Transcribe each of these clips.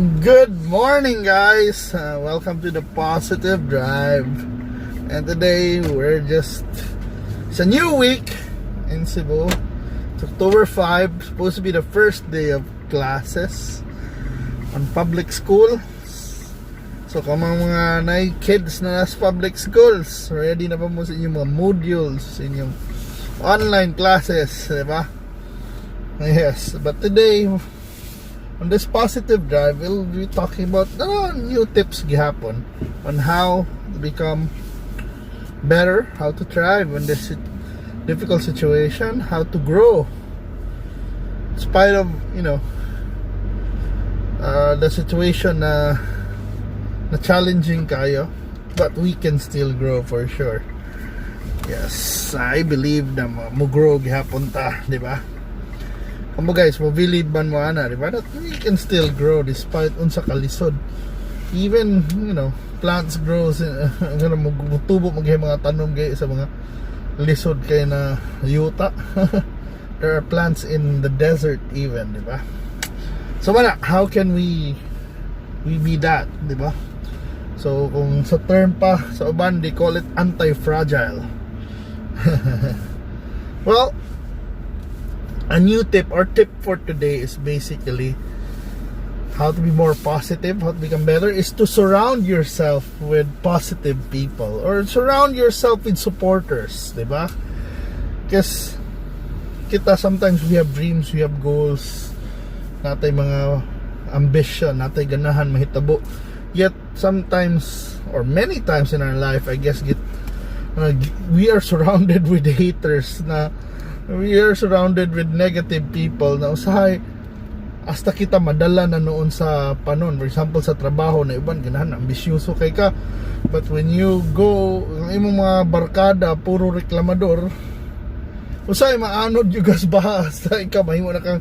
Good morning, guys. Welcome to the Positive Drive. And today it's a new week in Cebu. It's October 5, supposed to be the first day of classes on public school. So kung mga kids na nasa public schools, ready na ba mo sa inyong mga modules, sa inyong online classes, diba? Yes, but today on this Positive Drive, we'll be talking about new tips gihapon on how to become better, how to thrive in this difficult situation, how to grow in spite of the situation na challenging kayo, but we can still grow for sure. Yes, I believe na mo grow gihapon ta, di ba? Kamo guys, mobilid man mo ana, diba? That we can still grow despite unsa kalisod. Even, plants grows, mutubo maghay mga tanom gay sa mga lisod kay na yuta. There are plants in the desert even, diba? So mana, how can we be that, diba? So kung sa term pa sa uban, they call it anti-fragile. Well, a new tip for today is basically how to be more positive, how to become better, is to surround yourself with positive people or surround yourself with supporters, diba? Because sometimes we have dreams, we have goals, natay mga ambition, natay ganahan mahitabo, yet sometimes or many times in our life, I guess we are surrounded with haters, we are surrounded with negative people na usahay hasta kita madala na noon sa panon. For example, sa trabaho na iban ganahan ambisyoso kay ka, but when you go ang imong mga barkada puro reklamador, usahay maanod yung gasbaha hasta ikaw mahimo na kang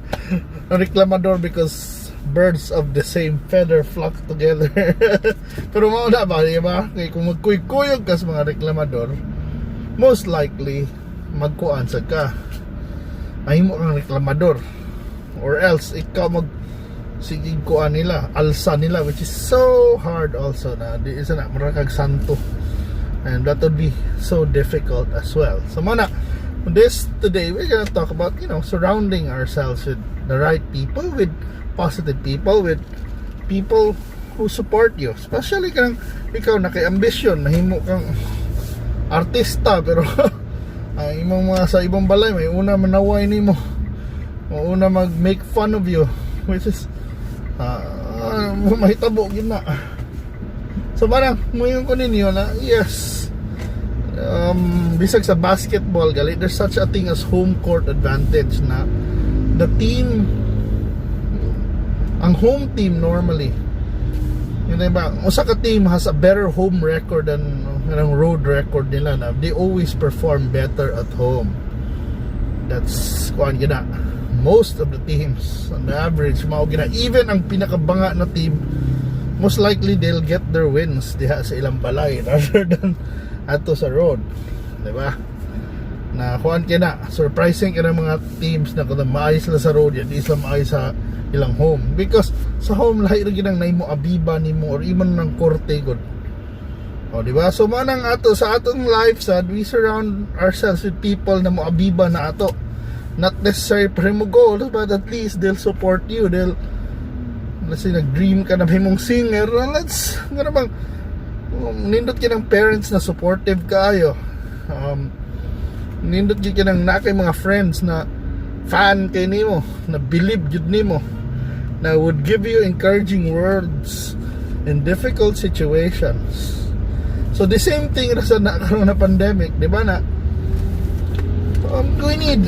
reklamador because birds of the same feather flock together. Pero mao na ba, diba? Kay kung magkuy-kuyog ka sa mga reklamador, most likely magkuan sa ka, mahimo kang reklamador, or else ikaw sigig kuan nila, alsa nila, which is so hard also na di isa na marakag santo, and that would be so difficult as well. So mana today we're gonna talk about surrounding ourselves with the right people, with positive people, with people who support you, especially kang ikaw na kay ambition, mahimo kang artista pero ay imong mga sa ibang balay may una manaway nimo, una mag-make fun of you, which is mahitabo gid na. So parang muyon ko ninyo na yes, bisag sa basketball gali, there's such a thing as Homecourt Advantage, na the team, ang home team normally, ba, usa ka team has a better home record than ang road record nila, na they always perform better at home. That's kuan gina most of the teams on the average, mao gina even ang pinakabanga na team, most likely they'll get their wins diha sa ilang balay rather than ato sa road, diba? Na kuan kina surprising kina mga teams na kada maayos sila sa road, yan di sila maayos sa ilang home, because sa home lahi ra ginang naimo abiba nimo or even ng korte god. O diba? So manang sa atong life sad, we surround ourselves with people na moabiba na ato, not necessarily para mo goal, but at least they'll support you. Let's say nag-dream ka na mong singer, nindot ka ng parents na supportive kaayo, nindot ka ng nakay mga friends na fan kay nimo, na believe jud nimo, na would give you encouraging words in difficult situations. So the same thing sa nakaroon na pandemic, di ba na we need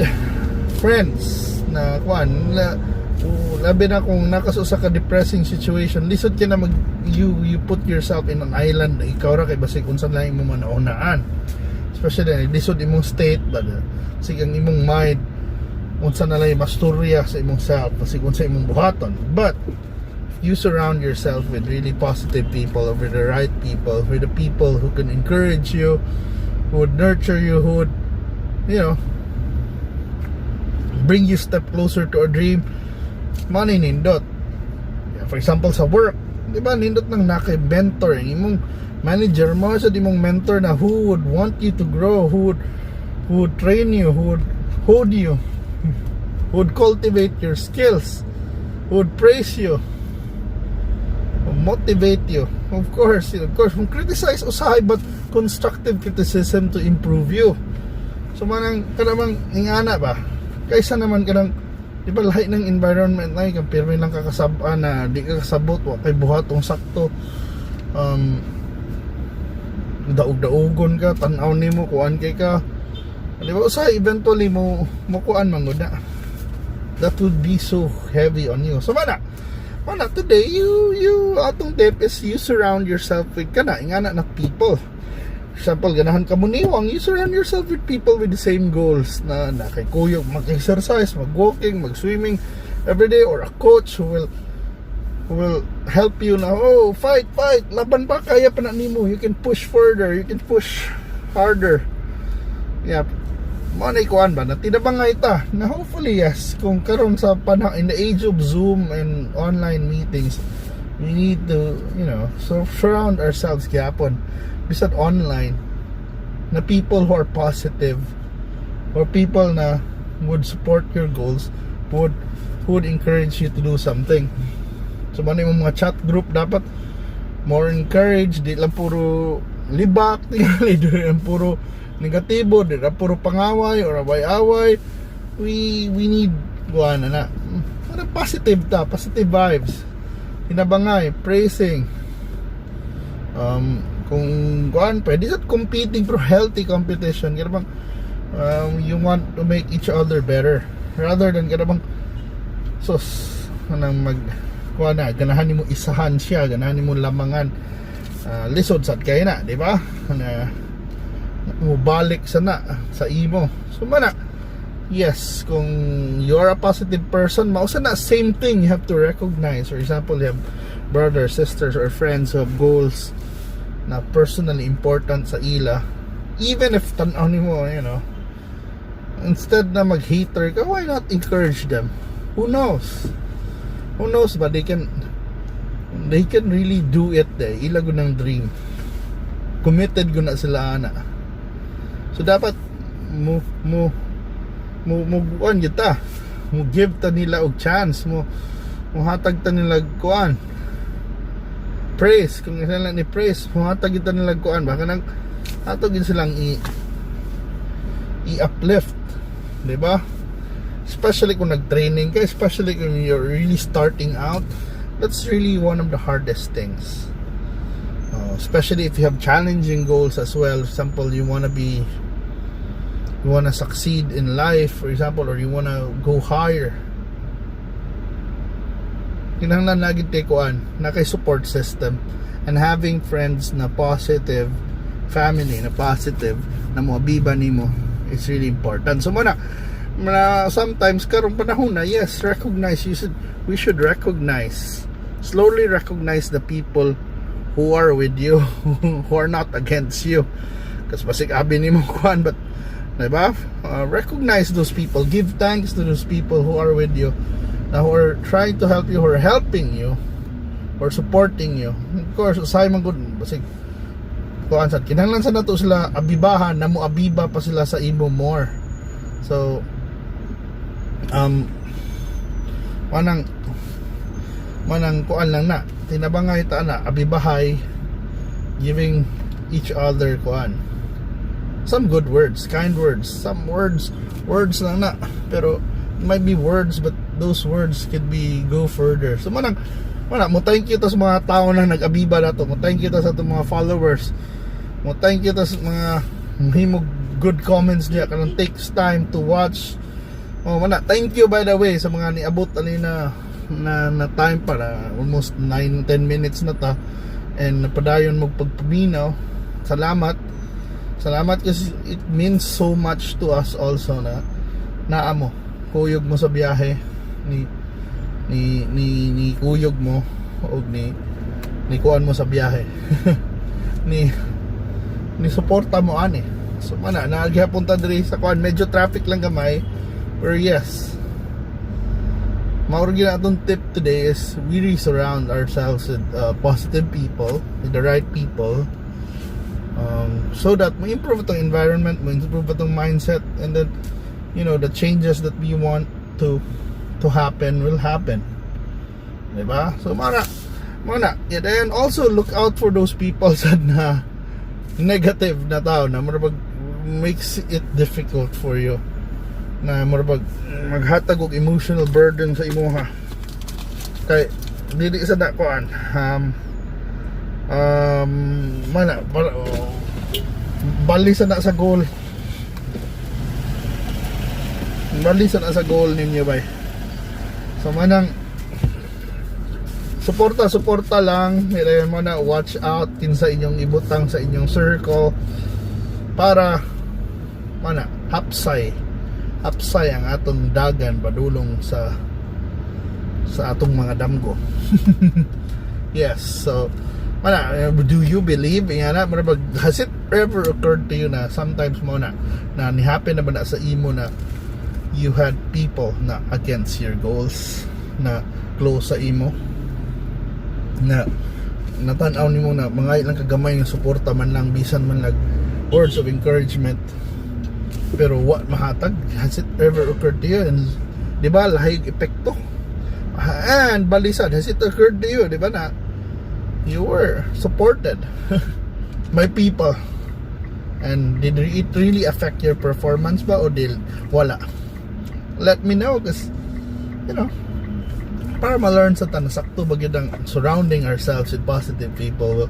friends na kuan na labi na kung nakasusa ka depressing situation, lisod ka na you put yourself in an island na ikaw ra kay basig unsa lang imong manaunaan, especially lisod imong state ba sige ang imong mind unsa na lang masturya sa imong self basig unsa imong buhaton. But you surround yourself with really positive people, with the right people, with the people who can encourage you, who would nurture you, who would bring you step closer to a dream. Money nindot. For example sa work, di ba nindot nang naka-mentor ang imong manager mo sa imong mentor na who would want you to grow, who would train you, who would hold you, who would cultivate your skills, who would praise you, motivate you. Of course, kung criticize usahay, but constructive criticism to improve you. So manang kanamang ingana ba kaysa naman kanang di ba lahi ng environment na kang pirmi lang kakasabaan na di ka kasabot wa kay buhatong sakto, daog-daogon ka, tan-aw nimo kuan kay ka, di ba usahay eventually mo kuan mangud na. That would be so heavy on you. So mana today you atong tip is you surround yourself with kana ingana na people. For example, ganahan ka mo niwang, you surround yourself with people with the same goals na kay kuyog mag-exercise, mag-walking, mag-swimming every day, or a coach who will help you na, oh, fight, laban pa, kaya pa na nimo, you can push further, you can push harder. Yeah, manay kuan ba na tinabangay ta na hopefully yes, kung karon sa panahon in the age of Zoom and online meetings, we need to, so surround ourselves gyapon bisad online na people who are positive, or people na would support your goals, would encourage you to do something. So manay mo mga chat group dapat more encouraged, di lang puro libak, di lang puro negatibo, di lang puro pangaway or away-away. We need positive vibes, hinabangay, praising, kung pwede sa competing pero healthy competition, kaya bang you want to make each other better rather than kaya bang ganahan mo isahan siya, ganahan mo lamangan, lisod sad kay na, di ba? Mo balik sana sa imo. So mana, yes, kung you're a positive person, mausa na same thing you have to recognize. For example, you have brothers, sisters, or friends who have goals na personally important sa ila, even if tanaw nimo, instead na mag-hater ka, why not encourage them? Who knows ba they can really do it. Ila gud ng dream, committed gud na sila ana. So dapat mo kita mo give ta nila og chance, mo hatag ta nila kuan praise, kung isa lang ni praise, hatag kita nila kuan ba kanang hatag silang i-uplift, di ba? Especially kung nag-training ka, especially kung you're really starting out, that's really one of the hardest things. Especially if you have challenging goals as well. For example, you wanna succeed in life, for example, or you wanna go higher. Kinahanglan lagi tekuan na kay support system, and having friends na positive, family na positive na moabiba nimo is really important. So sometimes karong panahon na, yes, we should slowly recognize the people who are with you, who are not against you, kasi basig abi nimo kuan, but diba? Recognize those people, give thanks to those people who are with you, who are trying to help you, who are helping you, or supporting you. Of course, usay man gud basig kuan sad kinahanglan sa nato sila abibahan na mo abiba pa sila sa imo more. So manang kuan lang na tinabangay ta na abibahay, giving each other kuan some good words, kind words, some words lang na, pero it might be words, but those words could go further. So mo thank you to sa mga tao na nag-abiba nato, mo thank you to sa mga followers, mo thank you to sa mga himog good comments niya kanang takes time to watch. Thank you by the way sa mga niabot ali na time para almost 9-10 minutes na ta, and napadayon mo pagpaminaw. Salamat kasi it means so much to us also na naamo kuyog mo sa biyahe ni kuyog mo og ni kuan mo sa biyahe ni suporta mo ani. So naagihapon ta diri sa kuan, medyo traffic lang gamay, pero yes, Mauro gina atong tip today is really surround ourselves with positive people, with the right people, so that we improve itong environment, we improve itong mindset, and then the changes that we want to happen will happen, diba? So mana yeah, then also look out for those people sa na negative na tao na marabag makes it difficult for you, na marabag maghatag og emotional burden sa imuha. Kay dili sa dakuan bali sa na sa goal, ninyo bay. So manang suporta lang, nirayan mo na, watch out kinsa inyong ibutang sa inyong circle para hapsay ang atong dagan padulong sa atong mga damgo. Yes, so do you believe has it ever occurred to you na sometimes mo na ni-happen na ba na sa imo na you had people na against your goals, na close sa imo, na natanaw nimo na mga ilang kagamay ng suporta man lang, bisan man lang words of encouragement, pero what mahatag? Has it ever occurred to you? And di ba lahayog epekto? And balisad, has it occurred to you, di ba, na you were supported by people, and did it really affect your performance ba, o wala? Let me know, because para ma-learn sa tanasakto bagid ang surrounding ourselves with positive people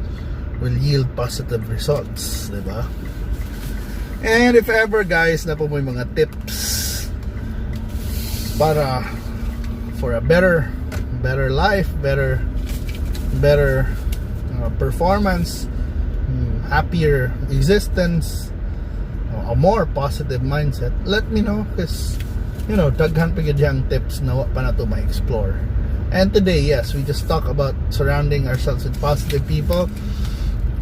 will yield positive results, diba? And if ever guys na po may mga tips para for a better life, better performance, happier existence, a more positive mindset, let me know, because daghan pa gid yang tips na wa pa nato ma-explore. And today, yes, we just talk about surrounding ourselves with positive people,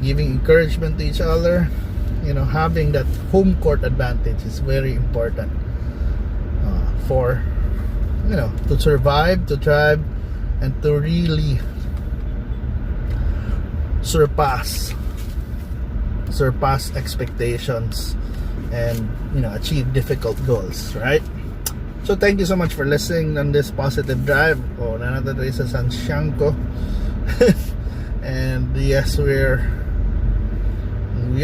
giving encouragement to each other. Having that home court advantage is very important for to survive, to thrive, and to really surpass expectations and achieve difficult goals, right? So thank you so much for listening on this positive drive. Nanata tayo sa San Siangco. And yes, we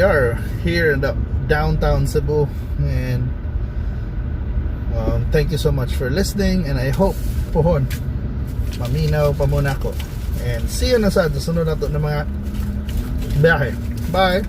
are here in the downtown Cebu, and thank you so much for listening, and I hope pohon maminaw pa muna ko, and see you na sa sunod na to ng mga biyahe. Bye.